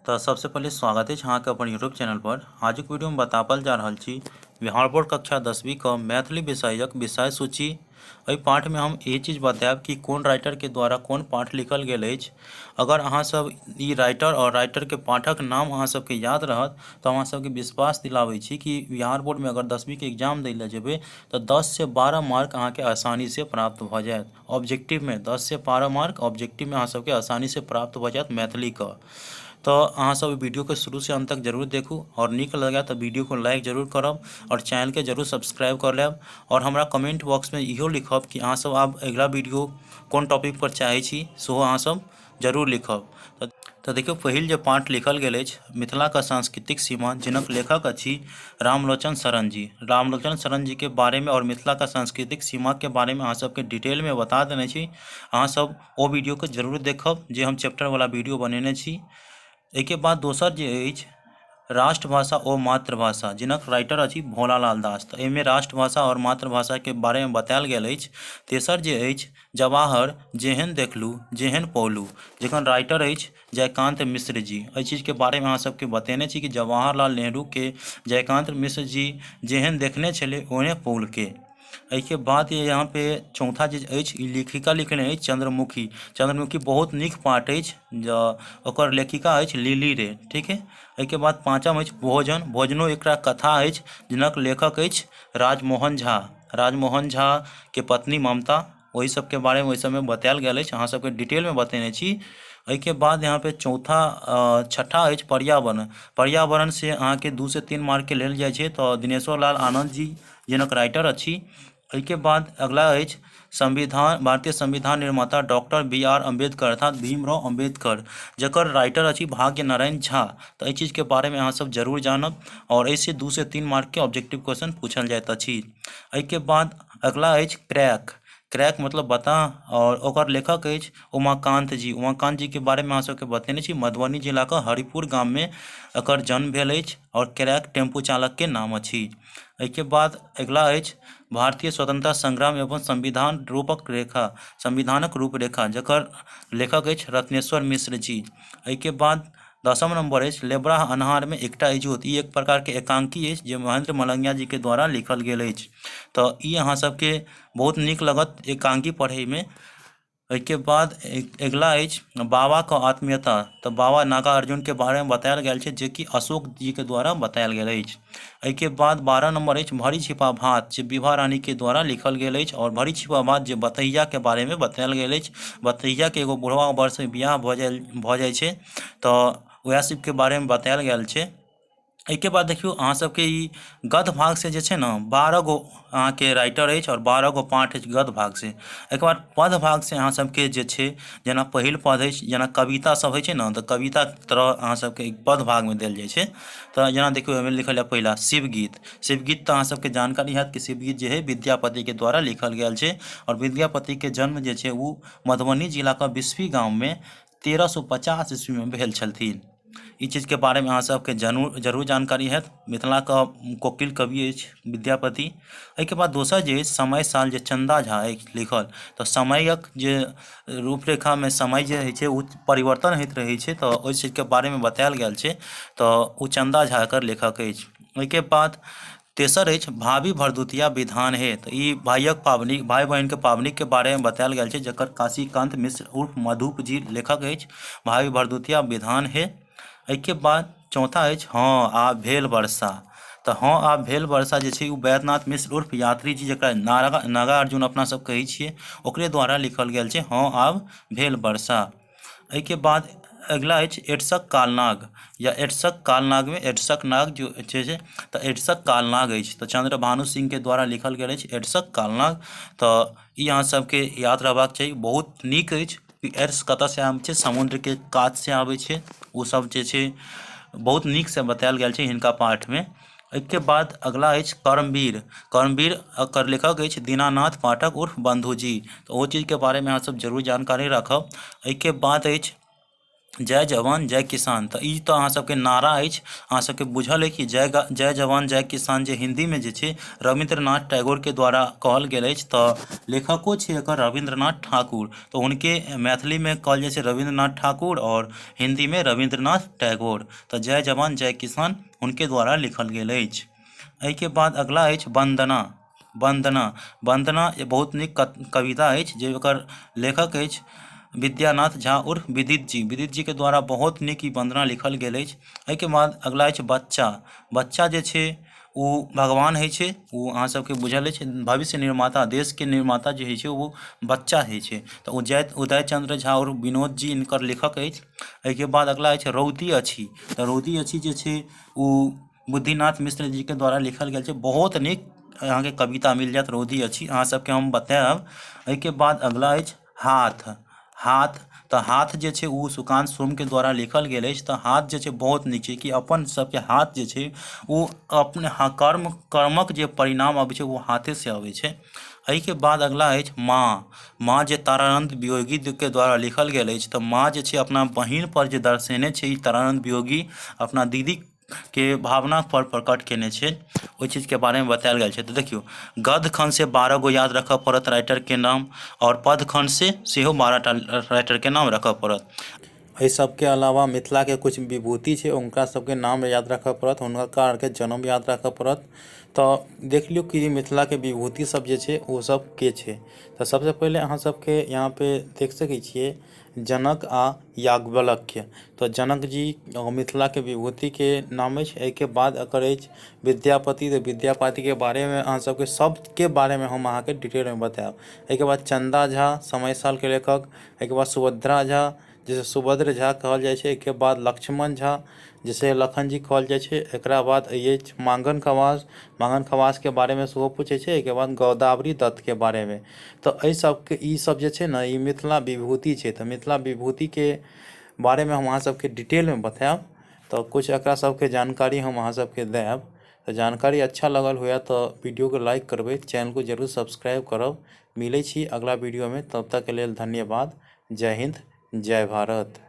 तऽ सबसे पहिले स्वागत अछि अहाँके अपन यूट्यूब चैनल पर। आजुक वीडियोमे बताबल जा रहल छी बिहार बोर्ड कक्षा 10वीं क मैथिली विषयक विषय सूची। एहि पाठमे हम ई चीज बतायब कि कोन राइटरके द्वारा कोन पाठ लिखल गेल अछि। अगर अहाँ सब ई राइटर आओर राइटरके पाठक नाम अहाँ सबके याद रहत तऽ हम अहाँ सबके विश्वास दिलाबै छी कि बिहार बोर्डमे अगर 10वींके एग्जाम दै लए जेबै तऽ 10 से 12 मार्क अहाँके आसानीसँ प्राप्त भऽ जायत। ऑब्जेक्टिवमे 10 से 12 मार्क ऑब्जेक्टिवमे अहाँ सबके आसानीसँ प्राप्त भऽ जायत मैथिलीके। तऽ अहाँ सब वीडियोके शुरूसँ अन्त तक जरूर देखू आओर नीक लगै तऽ वीडियोके लाइक जरूर करब आओर चैनलके जरूर सब्सक्राइब कऽ लेब आओर हमरा कमेंट बॉक्समे इहो लिखब कि अहाँ सब आब अगिला वीडियो कोन टॉपिक पर चाहै छी सेहो अहाँ सब जरूर लिखब। तऽ देखियौ पहिल जे पाठ लिखल गेल अछि मिथिलाके सांस्कृतिक सीमा, जिनक लेखक अछि रामलोचन शरण जी। रामलोचन शरण जीके बारेमे आओर मिथिलाके सांस्कृतिक सीमाके बारेमे अहाँ सबके डिटेलमे बता देने छी। अहाँ सब ओ वीडियोके जरूर देखब जे हम चैप्टरवला वीडियो बनेने छी। एहिके बाद दोसर जे अछि राष्ट्रभाषा ओ मातृभाषा, जिनक राइटर अछि भोलालाल दास। तऽ एहिमे राष्ट्रभाषा आओर मातृभाषाके बारेमे बतायल गेल अछि। तेसर जे अछि जवाहर जेहन देखलू जेहन पौलू, जकर राइटर अछि जयकान्त मिश्र जी। एहि चीजके बारेमे अहाँ सबके बतेने छी कि जवाहरलाल नेहरूके जयकान्त मिश्र जी जेहन देखने छलै ओहने पौलकै। एहिके बाद यहाँ पे चौथा जे अछि ई लेखिका लिखने अछि चंद्रमुखी। चंद्रमुखी बहुत नीक पाठ अछि, ओकर लेखिका अछि लिली रे। ठीक है, एहिके बाद पाँचम अछि भोजन। भोजनो एकटा कथा अछि जिनक लेखक अछि राजमोहन झा। राजमोहन झा के पत्नी ममता, ओहि सबके बारेमे ओहि सबमे बतायल गेल अछि, अहाँ सबके डिटेलमे बतेने छी। एहिके बाद यहाँ पे चौथा छठा अछि पर्यावरण। पर्यावरण से अहाँके 2 से 3 मार्कके लेल जाइ छै तऽ दिनेश्वर लाल आनन्द जी जिनक राइटर अछि। एहिके बाद अगला अछि संविधान, भारतीय संविधान निर्माता डॉक्टर बी आर अम्बेडकर अर्थात भीमराव अम्बेडकर, जकर राइटर अछि भाग्य नारायण झा। तऽ एहि चीजके बारेमे अहाँ सब जरूर जानब आओर एहिसँ 2 से 3 मार्कके ऑब्जेक्टिव क्वेश्चन पूछल जाइत अछि। एहिके बाद अगला अछि क्रैक। क्रैक मतलब बता, आओर ओकर लेखक अछि उमाकान्त जी। उमाकान्त जीके बारेमे अहाँ सबके बतेने छी, मधुबनी जिलाके हरिपुर गाममे एकर जन्म भेल अछि आओर क्रैक टेम्पू चालकके नाम अछि। एहिके बाद अगिला अछि भारतीय स्वतंत्रता संग्राम एवं संविधान रूपक रेखा, संविधानक रूपरेखा, जकर लेखक अछि रत्नेश्वर मिश्र जी। एहिके बाद 10म नंबर अछि लेबरा अन्हारमे एकटा इजोत। ई एक प्रकारके एकांकी अछि जे महेंद्र मलंगिया जीके द्वारा लिखल गेल अछि। तऽ ई अहाँ सबके बहुत नीक लगत एकांकी पढ़ैमे। एहिके बाद अगिला अछि बाबाके आत्मीयता। तऽ बाबा नागार्जुनके बारेमे बतायल गेल छै जेकि अशोक जीके द्वारा बतायल गेल अछि। एहिके बाद 12 नंबर अछि भरी छिपा भात, जे विभा रानीके द्वारा लिखल गेल अछि आओर भरी छिपा भात जे बतहियाके बारेमे बतायल गेल अछि। बतहियाके एगो बुढ़वा बरसँ बियाह भऽ जाइ छै तऽ वएह सबके बारेमे बतायल गेल छै। एहिके बाद देखियौ अहाँ सबके ई गद्य भागसँ जे छै ने 12 गो अहाँके राइटर अछि आओर 12 गो पाठ अछि गद्य भागसँ। एहिके बाद पद्य भागसँ अहाँ सबके जे छै जेना पहिल पद अछि जेना कविता सब होइ छै ने तऽ कविता तरह अहाँ सबके पद्य भागमे देल जाइ छै। तऽ जेना देखियौ एहिमे लिखल यऽ पहिला शिवगीत। शिवगीत तऽ अहाँ सबके जानकारी हैत कि शिवगीत जे हइ विद्यापतिके द्वारा लिखल गेल छै आओर विद्यापतिके जन्म जे छै ओ मधुबनी जिलाके बिस्फी गाममे 1350 ईस्वीमे भेल छलथिन। ई चीजके बारेमे अहाँ सबके जरूर जानकारी हैत। मिथिलाके कोकिल कवि अछि विद्यापति। एहिके बाद दोसर जे अछि समय साल जे चन्दा झा अछि लिखल, तऽ समयक जे रूपरेखामे समय जे होइ छै ओ परिवर्तन होइत रहै छै तऽ ओहि चीजके बारेमे बतायल गेल छै तऽ ओ चन्दा झा एकर लेखक अछि। ओहिके बाद तेसर अछि भाभी भरदुतिया विधान हे। तऽ ई भाइयक पाबनि, भाय बहिनके पाबनिके बारेमे बतायल गेल छै जकर काशीकान्त मिश्र उर्फ मधुप जी लेखक अछि, भाभी भरदुतिया विधान हे। एहिके बाद चौथा अछि हँ आब भेल वर्षा। तऽ हँ आब भेल वर्षा जे छै ओ वैद्यनाथ मिश्र उर्फ यात्री जी, जकरा नागार्जुन अपना सब कहै छियै, ओकरे द्वारा लिखल गेल छै हँ आब भेल वर्षा। एहिके बाद अगिला अछि एड्सक कालनाग या एड्सक कालनागमे एड्सक नाग जो छै से तऽ एड्सक कालनाग अछि। तऽ चंद्रभानु सिंहके द्वारा लिखल गेल अछि एड्सक कालनाग। तऽ ई अहाँ सबके याद रहबाक चाही, बहुत नीक अछि कि एड्स कतऽसँ आबै छै, समुद्रके कातसँ आबै छै, ओ सब जे छै बहुत नीकसँ बतायल गेल छै हिनका पाठमे। एहिके बाद अगिला अछि कर्मवीर। कर्मवीर एकर लेखक अछि दीनानाथ पाठक उर्फ बंधुजी। तऽ ओहो चीजके बारेमे अहाँ सब जरूर जानकारी राखब। एहिके बाद अछि जय जवान जय किसान, तऽ ई तऽ अहाँ सबके नारा अछि। अहाँ सबके बुझल अछि कि जय जवान जय किसान जे हिन्दीमे जे छै रविन्द्रनाथ टैगोरके द्वारा कहल गेल अछि। तऽ लेखको छै एकर रविन्द्रनाथ ठाकुर, तऽ हुनके मैथिलीमे कहल जाइ छै रविन्द्रनाथ ठाकुर आओर हिन्दीमे रविन्द्रनाथ टैगोर। तऽ जय जवान जय किसान हुनके द्वारा लिखल गेल अछि। एहिके बाद अगला अछि वन्दना। वन्दना, वन्दना बहुत नीक कविता अछि जे ओकर लेखक अछि विद्यानाथ झा उर्फ विदित जी। विदित जी के द्वारा बहुत नीक ई वन्दना लिखल गेल अछि। एहिके बाद अगला अछि बच्चा। बच्चा जे छै ओ भगवान होइ छै, ओ अहाँ सबके बुझल अछि। भविष्य निर्माता, देशके निर्माता जे होइ छै ओ बच्चा होइ छै। तऽ ओ उदय चंद्र झा और विनोद जी इनकर लेखक अछि। एहिके बाद अगला अछि रौदी अछि। तऽ रौदी अछि जे छै ओ बुद्धिनाथ मिश्र जी के द्वारा लिखल गेल छै। बहुत नीक अहाँके कविता मिल जायत रौदी अछि, अहाँ सबके हम बतायब। एहिके बाद अगला अछि हाथ। हाथ, तऽ हाथ जे छै ओ सुकान्त सोमके द्वारा लिखल गेल अछि। तऽ हाथ जे छै बहुत नीक छै कि अपन सबके हाथ जे छै ओ अपने कर्मक जे परिणाम अबै छै ओ हाथे से अबै छै। एहिके बाद अगला अछि माँ। माँ जे तारानंद वियोगी के द्वारा लिखल गेल अछि। तऽ माँ जे छै अपना बहिन पर जे दर्शेने छै ई तारानंद वियोगी अपना दीदी के भावना पर प्रकट केने छै, ओहि चीजके बारेमे बतायल गेल छै। तऽ देखियौ, गद्य खंड से 12 गो याद रखऽ पड़त राइटरके नाम, आओर पद खंड से सेहो 12 टा राइटरके नाम रखऽ पड़त। एहि सबके अलावा मिथिलाके कुछ विभूति छै, हुनका सबके नाम याद रखऽ पड़त, हुनका आरके जन्म याद रखऽ पड़त। तऽ देख लियौ कि मिथिलाके विभूति सब जे छै ओ सब के छै। तऽ सबसँ पहिले अहाँ सबके यहाँ पे देख सकै छियै जनक आ याज्ञवल्क्य। तऽ जनक जी मिथिलाके विभूतिके नाम अछि। एहिके बाद एकर अछि विद्यापति। तऽ विद्यापतिके बारेमे अहाँ सबके सबके बारेमे हम अहाँके डिटेलमे बतायब। एहिके बाद चन्दा झा समय सालके लेखक। एहिके बाद सुभद्रा झा, जैसे सुभद्र झा कहल जाइ छै। एहिके बाद लक्ष्मण झा, जैसे लखन जी कहल जाइ छै। एकरा बाद अछि मांगन खवास। मांगन खवासके बारेमे सेहो पूछै छै। एहिके बाद गोदावरी दत्तके बारेमे। तऽ एहि सबके ई सब जे छै ने ई मिथिला विभूति छै। तऽ मिथिला विभूतिके बारेमे हम अहाँ सबके डिटेलमे बतायब। तऽ कुछ एकरा सबके जानकारी हम अहाँ सबके देब। तऽ जानकारी अच्छा लगल हुए तऽ वीडियोके लाइक करबै, चैनल को जरूर सब्सक्राइब करब। मिलै छी अगला वीडियोमे, तब तकके लेल धन्यवाद। जय हिन्द, जय भारत।